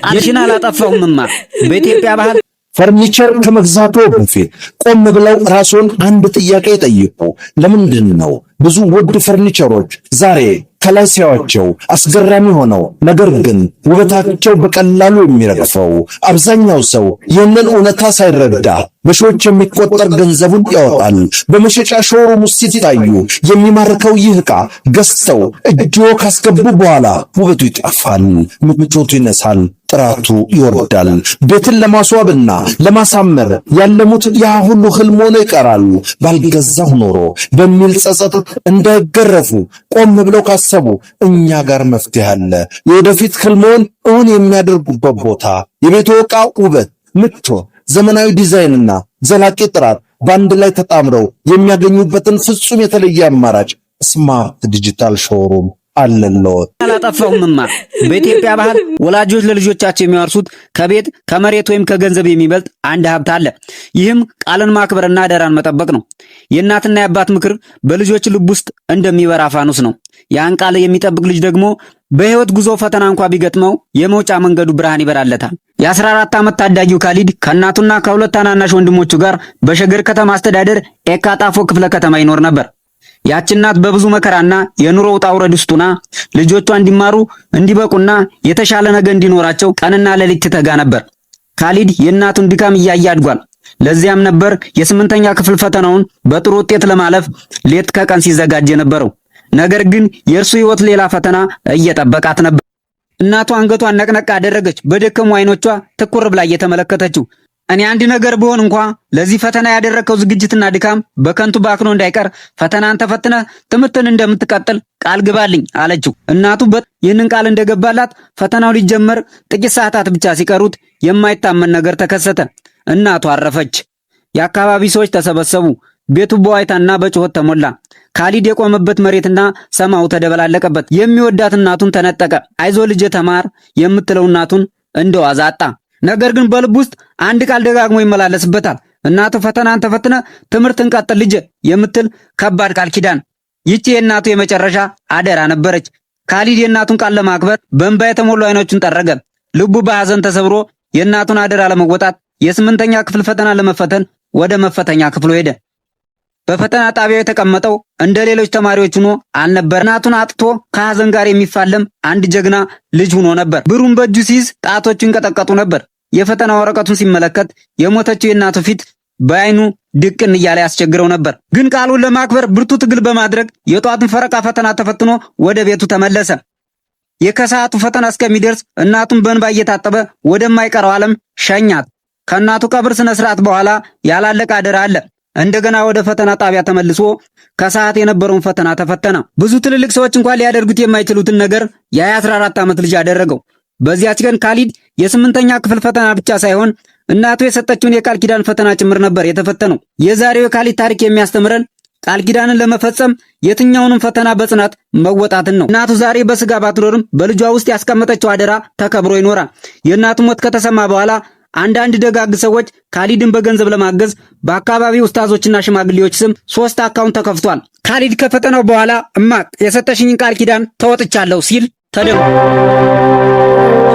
ቃልሽን አላጠፋሁምማ። በኢትዮጵያ ባህል ፈርኒቸር ከመግዛቱ በፊት ቆም ብለው ራስዎን አንድ ጥያቄ ይጠይቁ። ለምንድን ነው ብዙ ውድ ፈርኒቸሮች ዛሬ ከላይ ሲያዩዋቸው አስገራሚ ሆነው ነገር ግን ውበታቸው በቀላሉ የሚረግፈው? አብዛኛው ሰው ይህንን እውነታ ሳይረዳ በሺዎች የሚቆጠር ገንዘቡን ያወጣል። በመሸጫ showroom ውስጥ ሲታዩ የሚማርከው ይህ ዕቃ ገዝተው እጅዎ ካስገቡ በኋላ ውበቱ ይጠፋል፣ ምቾቱ ይነሳል፣ ጥራቱ ይወርዳል። ቤትን ለማስዋብና ለማሳመር ያለሙት ያ ሁሉ ህልም ሆኖ ይቀራል። ባልገዛሁ ኖሮ በሚል ጸጸት እንዳይገረፉ ቆም ብለው ካሰቡ እኛ ጋር መፍትሄ አለ። የወደፊት ህልሞን እውን የሚያደርጉበት ቦታ፣ የቤቱ ዕቃ ውበት፣ ምቾት፣ ዘመናዊ ዲዛይንና ዘላቂ ጥራት በአንድ ላይ ተጣምረው የሚያገኙበትን ፍጹም የተለየ አማራጭ Smart Digital Showroom አለልዎት። አላጠፋሁምማ። በኢትዮጵያ ባህል ወላጆች ለልጆቻቸው የሚያወርሱት ከቤት፣ ከመሬት ወይም ከገንዘብ የሚበልጥ አንድ ሀብት አለ። ይህም ቃልን ማክበርና አደራን መጠበቅ ነው። የእናትና የአባት ምክር በልጆች ልብ ውስጥ እንደሚበራ ፋኖስ ነው። ያን ቃል የሚጠብቅ ልጅ ደግሞ በሕይወት ጉዞ ፈተና እንኳ ቢገጥመው የመውጫ መንገዱ ብርሃን ይበራለታል። የ14 ዓመት ታዳጊው ካሊድ ከእናቱና ከሁለት ታናናሽ ወንድሞቹ ጋር በሸገር ከተማ አስተዳደር ኤካ ጣፎ ክፍለ ከተማ ይኖር ነበር። ያች እናት በብዙ መከራና የኑሮ ውጣ ውረድ ውስጥ ሆና ልጆቿ እንዲማሩ፣ እንዲበቁና የተሻለ ነገ እንዲኖራቸው ቀንና ሌሊት ትተጋ ነበር። ካሊድ የእናቱን ድካም እያየ አድጓል። ለዚያም ነበር የስምንተኛ ክፍል ፈተናውን በጥሩ ውጤት ለማለፍ ሌት ከቀን ሲዘጋጅ የነበረው። ነገር ግን የእርሱ ሕይወት ሌላ ፈተና እየጠበቃት ነበር። እናቱ አንገቷን ነቅነቅ አደረገች። በደከሙ አይኖቿ ትኩር ብላ እየተመለከተችው፣ እኔ አንድ ነገር ብሆን እንኳ ለዚህ ፈተና ያደረግከው ዝግጅትና ድካም በከንቱ ባክኖ እንዳይቀር ፈተናን ተፈትነህ ትምህርትን እንደምትቀጥል ቃል ግባልኝ አለችው። እናቱ ይህንን ቃል እንደገባላት ፈተናው ሊጀመር ጥቂት ሰዓታት ብቻ ሲቀሩት የማይታመን ነገር ተከሰተ። እናቱ አረፈች። የአካባቢ ሰዎች ተሰበሰቡ። ቤቱ በዋይታና በጩኸት ተሞላ። ካሊድ የቆመበት መሬትና ሰማዩ ተደበላለቀበት። የሚወዳት እናቱን ተነጠቀ። አይዞ ልጄ ተማር የምትለው እናቱን እንደዋዛ አጣ። ነገር ግን በልብ ውስጥ አንድ ቃል ደጋግሞ ይመላለስበታል። እናቱ ፈተናን ተፈትነ ትምህርትን ቀጥል ልጄ የምትል ከባድ ቃል ኪዳን። ይቺ የእናቱ የመጨረሻ አደራ ነበረች። ካሊድ የእናቱን ቃል ለማክበር በእንባ የተሞሉ አይኖቹን ጠረገ። ልቡ በሐዘን ተሰብሮ የእናቱን አደራ ለመወጣት የስምንተኛ ክፍል ፈተና ለመፈተን ወደ መፈተኛ ክፍሉ ሄደ። በፈተና ጣቢያው የተቀመጠው እንደ ሌሎች ተማሪዎች ሆኖ አልነበር። እናቱን አጥቶ ከሐዘን ጋር የሚፋለም አንድ ጀግና ልጅ ሆኖ ነበር። ብሩን በእጁ ሲይዝ ጣቶቹ ይንቀጠቀጡ ነበር። የፈተና ወረቀቱን ሲመለከት የሞተችው የእናቱ ፊት በአይኑ ድቅን እያለ ያስቸግረው ነበር። ግን ቃሉን ለማክበር ብርቱ ትግል በማድረግ የጧቱን ፈረቃ ፈተና ተፈትኖ ወደ ቤቱ ተመለሰ። የከሰዓቱ ፈተና እስከሚደርስ እናቱን በእንባ እየታጠበ ወደማይቀረው ዓለም ሸኛት። ከእናቱ ቀብር ስነ ስርዓት በኋላ ያላለቀ አደራ አለ። እንደገና ወደ ፈተና ጣቢያ ተመልሶ ከሰዓት የነበረውን ፈተና ተፈተነ። ብዙ ትልልቅ ሰዎች እንኳን ሊያደርጉት የማይችሉትን ነገር የ14 ዓመት ልጅ አደረገው። በዚያች ቀን ካሊድ የስምንተኛ ክፍል ፈተና ብቻ ሳይሆን እናቱ የሰጠችውን የቃል ኪዳን ፈተና ጭምር ነበር የተፈተነው። የዛሬው የካሊድ ታሪክ የሚያስተምረን ቃል ኪዳንን ለመፈጸም የትኛውንም ፈተና በጽናት መወጣትን ነው። እናቱ ዛሬ በስጋ ባትኖርም በልጇ ውስጥ ያስቀመጠችው አደራ ተከብሮ ይኖራል። የእናቱ ሞት ከተሰማ በኋላ አንዳንድ ደጋግ ሰዎች ካሊድን በገንዘብ ለማገዝ በአካባቢው ኡስታዞችና ሽማግሌዎች ስም ሶስት አካውንት ተከፍቷል። ካሊድ ከፈተናው በኋላ እማ የሰጠሽኝን ቃል ኪዳን ተወጥቻለሁ ሲል ተደምጧል።